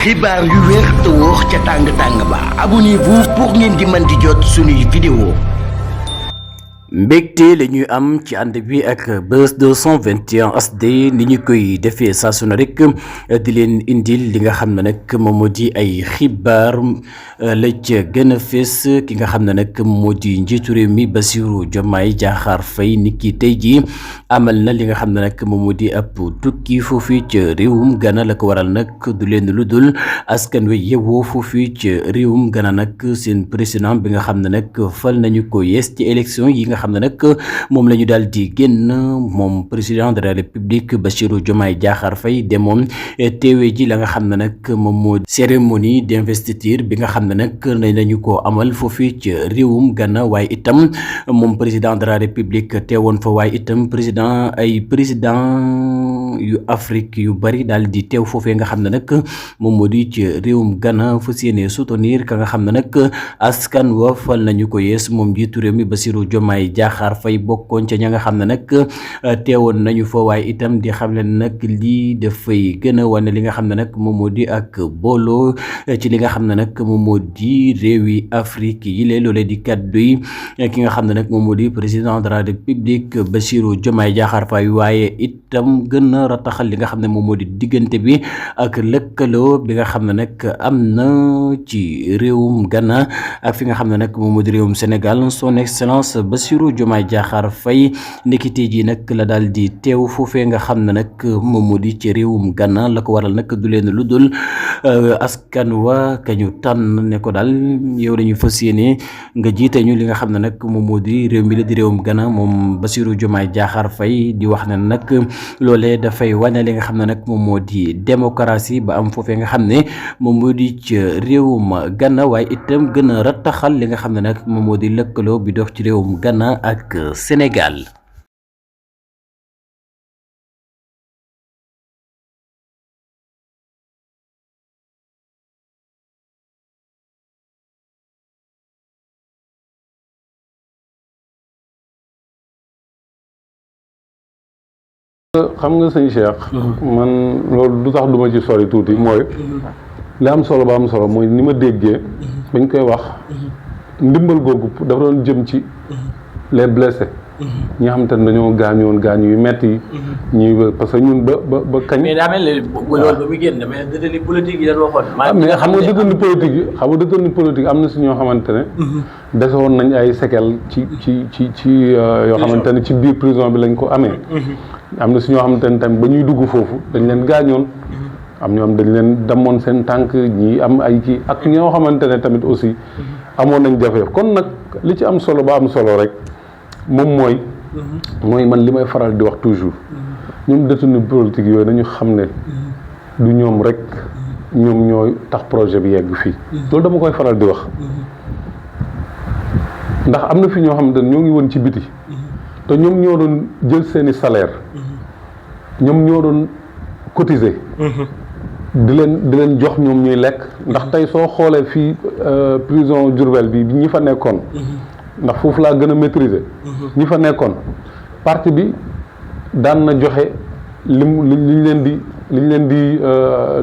xibaar yu wér te wóor ca tàng ba abonnez-vous pour ngeen di mën di jot suñuy vidéo. mbégte la ñuy am ci ànd bi ak Buzz 221 HD ni ñu koy defee saa su ne rek di leen indil li nga xam ne nag moom moo di ay xibaar la ca gën a fees ki nga xam ne nag moo di njiitu réew mi Bassirou Diomaye Diakhar Faye ni ki tey jii amal na li nga xam ne nag moom moo di ab tukki foofu ca réewum Ghana la ko waral nag du leen lu dul askan wi yewoo foofu ca réewum Ghana nag seen président bi nga xam ne nag fal nañu ko yees ci élection yi nga xam ne nag moom la ñu daal di génn moom président de la république Bassirou Diomaye Diakhar Faye demoon teewee ji la nga xam ne nag moom moo cérémonie d'investiture bi nga xam ne nag nañu ko amal foofu ci réewum Ghana waaye itam moom président de la république teewoon fa waaye itam président yu Afrique yu bari daal di teew foofee nga xam ne nag moom moo di ci réewum Ghana fas yéene soutenir ka nga xam ne nag askan wa fal nañu ko yees moom jiitu réew mi Bassirou Diomaye Diakhar Faye bokkoon ca ña nga xam ne nag teewoon nañu fa waaye itam di xam leen nag lii dafay gën a wane li nga xam ne nag moom moo di ak booloo ci li nga xam ne nag moom moo di réewi Afrique yi lee loolee di kàddu yi ki nga xam ne nag moom moo di président de la république Bassirou Diomaye Diakhar Faye waaye itam gën a rataxal li nga xam ne moom moo di diggante bi ak lëkkaloo bi nga xam ne nag am na ci réewum Ghana ak fi nga xam ne nag moom moo di réewum Sénégal son excellence Bassirou Diomaye Diakhar Faye ndekete ji nag la daal di teew foofee nga xam ne nag moom moo di ci réewum Ghana la ko waral nag du leen lu dul askan wa kañu tànn ne ko daal yow dañu fas yéene nga jiite ñu li nga xam ne nag moom moo di réew mi la di réewum Ghana moom Bassirou Diomaye Diakhar Faye di wax ne nag loolee dafay wane li nga xam ne nag moom moo di démocratie ba am foofee nga xam ne moom moo di ci réewum Ghana waaye itam gën a rattaxal li nga xam ne nag moom moo di lëkkaloo bi dox ci réewum Ghana ak Sénégal. xam nga sëñ Cheikh man loolu du tax duma ci sori tuuti mooy li am solo ba am solo mooy ni ma déggee bañ koy wax ndimbal googu dafa doon jëm ci les blessés ñi nga xamante ne dañoo gaañoon gaañu yu metti yi ñuy parce que ñun ba kañ. mais daa mel ni loolu ba muy génn mais détenu politique yi dañ waxoon. mais xam nga détenu politique yi am na si ñoo xamante ne desewoon nañ ay séquelles ci yoo xamante ne ci biir prison bi lañ ko amee. am na si ñoo xamante ne tamit ba ñuy dugg foofu dañ leen gaañoon am ñoom dañ leen damoon seen tànk ñii am ay kii ak ñoo xamante ne tamit aussi amoon nañ jafe kon nag li ci am solo ba am solo rek moom mooy man li may faral di wax toujours ñoom détenu politique yooyu nañu xam ne du ñoom rek ñoom ñooy tax projet bi yegg fii loolu dama koy faral di wax ndax am na fi ñoo xamante ne ñoo ngi woon ci biti te ñoom ñoo doon jël seeni salaire ñoom ñoo doon cotiser di leen jox ñoom ñuy lekk ndax tey soo xoolee fii prison Diourbel bi ñi fa nekkoon ndax foofu laa gën a maîtriser ñi fa nekkoon parti bi daan na joxe liñ leen di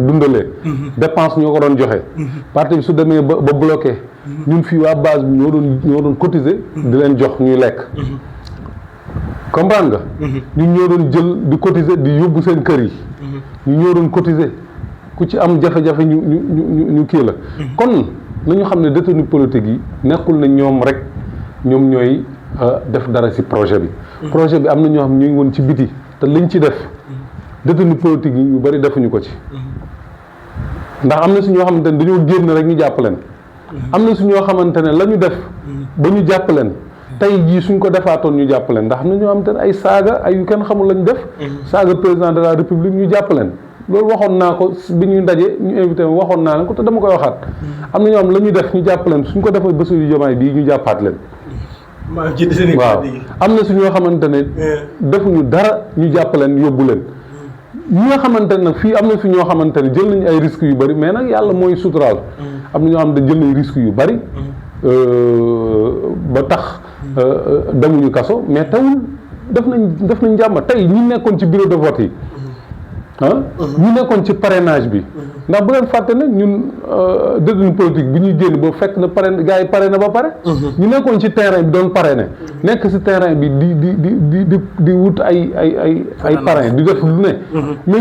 dundalee dépense ñoo ko doon joxe parti bi su demee ba bloqué ñun fii waa base bi ñoo doon cotiser di leen jox ñuy lekk comprendre nga ñun ñoo doon jël di cotiser di yóbbu seen kër yi ñu ñoo doon cotiser ku ci am jafe-jafe ñu kii la kon nañu xam ne détenu politique yi nekkul na ñoom rek ñoom ñooy def dara ci projet bi projet bi am na ñoo xam ñu ngi woon ci biti te liñ ci def détenu politique yi ñu bari defuñu ko ci ndax am na si ñoo xamante ne dañoo génn rek ñu jàpp leen am na si ñoo xamante ne la ñu def ba ñu jàpp leen tey jii suñ ko defaatoon ñu jàpp leen ndax am na ñoo xamante ne ay saaga ay yu kenn xamul lañ def saaga président de la république ñu jàpp leen loolu waxoon naa ko bi ñuy ndaje ñu invité waxoon naa leen ko te dama koy waxaat am na ñoo xam la ñu def ñu jàpp leen suñ ko defee Bassirou Diomaye bii ñu jàppaat leen waaw am na suñoo xamante ne defuñu dara ñu jàpp leen yóbbu leen ñi nga xamante ne nag fii am na fi ñoo xamante ne jël nañu ay risques yu bari mais nag yàlla mooy suturaal am na ñoo xam ne jël nañu risques yu bari ba tax demuñu kaso mais tawul def nañ jàmm tey ñi nekkoon ci bureau de vote yi ñu nekkoon ci parrainage bi ndax bu leen fàtte ne ñun détenu politique bi ñuy génn ba fekk na gars yi parrainé ba pare ñu nekkoon ci terrain bi doon parrainé nekk ci terrain bi di wut ay parrain di def lu ne mais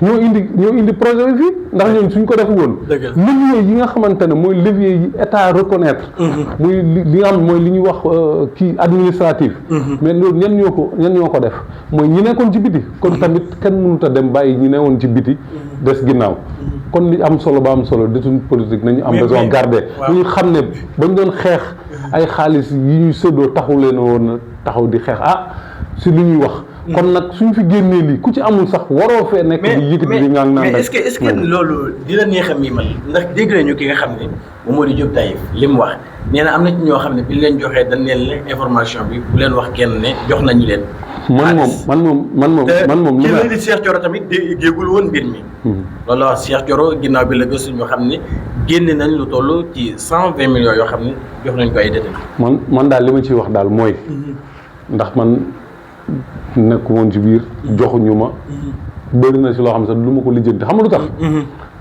ñoo indi projet bi fii ndax ñooñu suñ ko def woon levier yi nga xamante ne mooy levier yi état reconnaître muy li nga xam mooy li ñuy wax kii administratif mais loolu ñan ñoo ko def mooy ñi nekkoon ci biti kon tamit kenn mënut a dem bàyyi ñi newoon ci biti des ginnaaw kon li am solo ba am solo détenu politique nañu am raison garder ñu xam ne bañ doon xeex ay xaalis yi ñuy séddoo taxu leen woon taxaw di xeex si li ñuy wax kon nag suñ fi génnee lii ku ci amul sax waroo fee nekk di yëkkati di ngaan naan mais est-ce que loolu dina neex a miimal ndax dégg nañu ki nga xam ne Mamadou Diop Taïf li mu wax nee na am na ci ñoo xam ne bi leen joxee dañ leen la information bi bu leen wax kenn ne jox nañu leen man moom li ma di Cheikh Thioro tamit déggul woon mbir mi loolu la wax Cheikh Thioro ginnaaw bi la gëstu ñoo xam ne génne nañ lu toll ci 120 millions yoo xam ne jox nañ ko ay détenu man daal li ma ciy wax daal mooy ndax man nekk woon ci biir joxuñu ma bëri na si loo xam sax lu ma ko lijjanti xam nga lu tax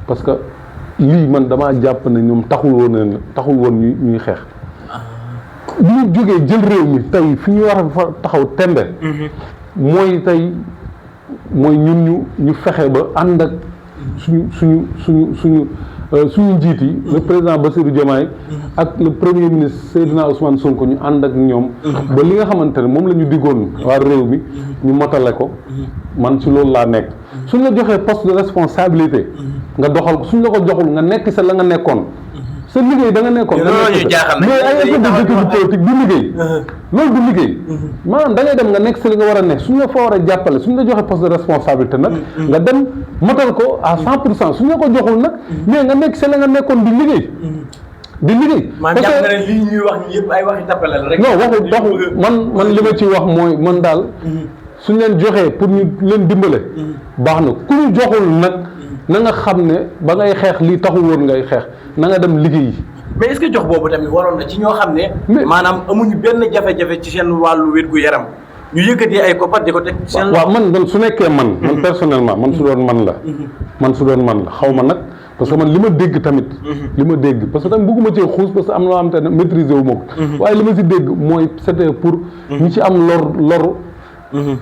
parce que lii man damaa jàpp ne ñoom taxul woon ñuy xeex bu ñu jógee jël réew mi tey fi ñu war a fa taxaw tembe mooy tey mooy ñun ñu fexe ba ànd ak suñu njiit yi le président Bassirou Diomaye ak le premier ministre Seydina Ousmane Sonko ñu ànd ak ñoom ba li nga xamante ne moom la ñu diggoon waa réew mi ñu motale ko man si loolu laa nekk suñ la joxee poste de responsabilité nga doxal ko suñ la ko joxul nga nekk sa la nga nekkoon sa liggéey da nga nekkoon mais ay effet de détenu politique du liggéey loolu du liggéey maanaam da ngay dem nga nekk si li nga war a nekk suñ la fa war a jàppale suñ la joxee poste de responsabilité nag nga dem motal ko à 100% suñ la ko joxul nag mais nga nekk si la nga nekkoon di liggéey maanaam jàpp nga ne lii ñuy wax ni yëpp ay waxi tappale la rek non waxu man li ma ci wax mooy man daal suñ leen joxee pour ñu leen dimbale baax na ku ñu joxul nag na nga xam ne ba ngay xeex lii taxul woon ngay xeex na nga dem liggéey. mais est-ce que jox boobu tamit waroon na ci ñoo xam ne. maanaam amuñu benn jafe-jafe ci seen wàllu wér-gu-yaram ñu yëkkati ay koppar di ko teg seen. waaw man su nekkee man personnellement man su doon man la xaw ma nag parce que man li ma dégg tamit. li ma dégg parce que tamit bëgguma cee xuus parce que am na loo xam te ne maîtriser wu ma ko. waaye li ma si dégg mooy c'était pour ñu ci am loru.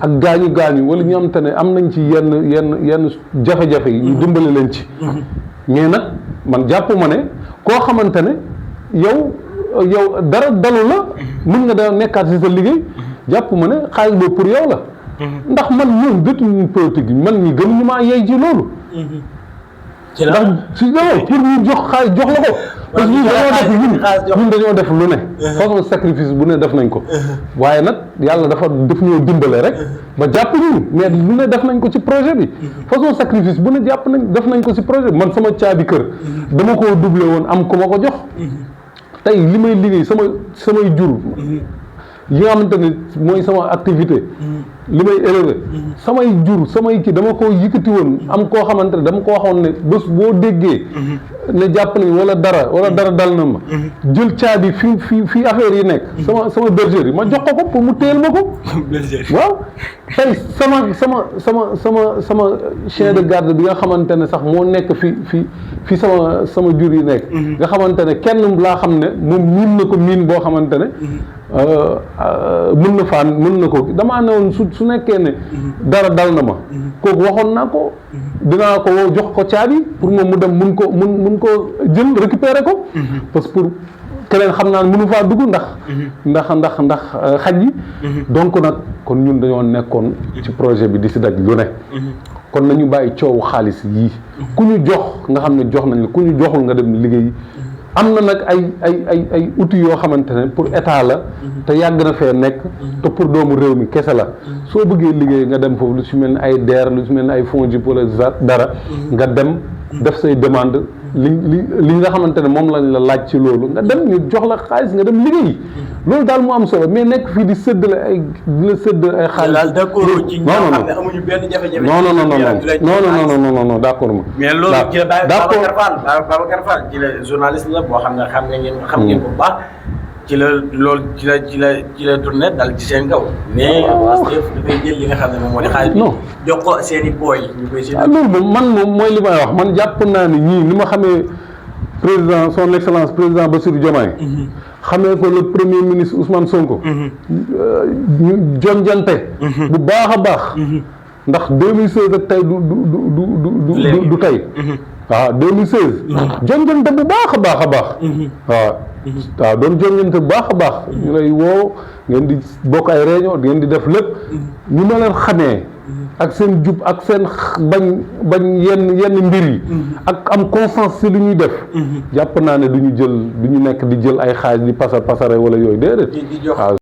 ak gaañu wala ñu am te ne am nañ ci yenn jafe-jafe yi ñu dimbale leen ci mais nag man jàpp ma ne koo xamante ne yow dara dalu la mën nga da nekkaat ci sa liggéey jàpp ma ne xaalis boobu pour yow la ndax man ñoom détenu politique yi man ñi gënuñu maa yey ci loolu ndax si yow pour ñu jox xaalis jox la ko parce que ñun dañoo def lu ne façon sacrifice bu ne def nañ ko waaye nag yàlla daf ñoo dimbale rek ba jàpp ñu mais lu ne def nañ ko ci projet bi façon sacrifice bu ne def nañ ko ci projet bi man sama caabi kër dama koo doublé woon am ku ma ko jox tey li may liggéey samay jur yi nga xamante ne mooy sama activité li may élevé samay jur samay kii dama ko yëkkati woon am koo xamante ne dama ko waxoon ne bés boo déggee ne jàpp nañ wala dara dal na ma jël caabi fi affaire yi nekk sama bergerie yi ma jox ko pour mu téyel ma ko waaw tey sama chien de garde bi nga xamante ne sax moo nekk fi sama jur yi nekk nga xamante ne kenn laa xam ne moom miin na ko miin boo xamante ne mën na ko damaa ne woon su nekkee ne dara dal na ma kooku waxoon naa ko dinaa ko woo jox ko caabi pour moom mu dem mun ko jël récupérer ko parce que pour keneen xam naa ne mënu faa dugg ndax xaj yi donc nag kon ñun dañoo nekkoon ci projet bi di si daj lu ne kon nañu bàyyi coowu xaalis yii ku ñu jox nga xam ne jox nañ la ku ñu joxul nga dem liggéey am na nag ay outils yoo xamante ne pour état la te yàgg na fee nekk te pour doomu réew mi kese la soo bëggee liggéey nga dem foofu lu si mel ni ay DER lu si mel ni ay FONGIP wala dara nga dem def say demande li nga xamante ne moom lañ la laaj ci loolu nga dem ñu jox la xaalis nga dem liggéey loolu daal mu am solo mais nekk fii di séddale ay xaalis daal d'accord ci ñoo xam ne amuñu benn jafe-jafe non d'accord ma mais loolu ci la Babacar Fall ci la journaliste la boo xam ne xam ngeen bu baax ci la loolu ci la tourné dal ci seen kaw. mais parce que dafay jël li nga xam ne moom moo di xaalis bi. non jox ko seen i booy ñu koy seen. loolu moom mooy li may wax man jàpp naa ni ñii ni ma xamee président son excellence président Bassirou Diomaye. xamee ko le premier ministre Ousmane Sonko. ñu jonjante. bu baax a baax. ndax 2016 ak tey du tey. waaw 2016. jonjante bu baax a baax a baax. waaw doon jonjante bu baax a baax. ñu lay woo ngeen di bokk ay réunion ngeen di def lépp. ñu ma leen xamee. ak seen jub ak seen bañ yenn mbir yi. ak am confiance ci li ñuy def. jàpp naa ne du ñu nekk di jël ay xaalis di pasare wala yooyu déedéet. waaw.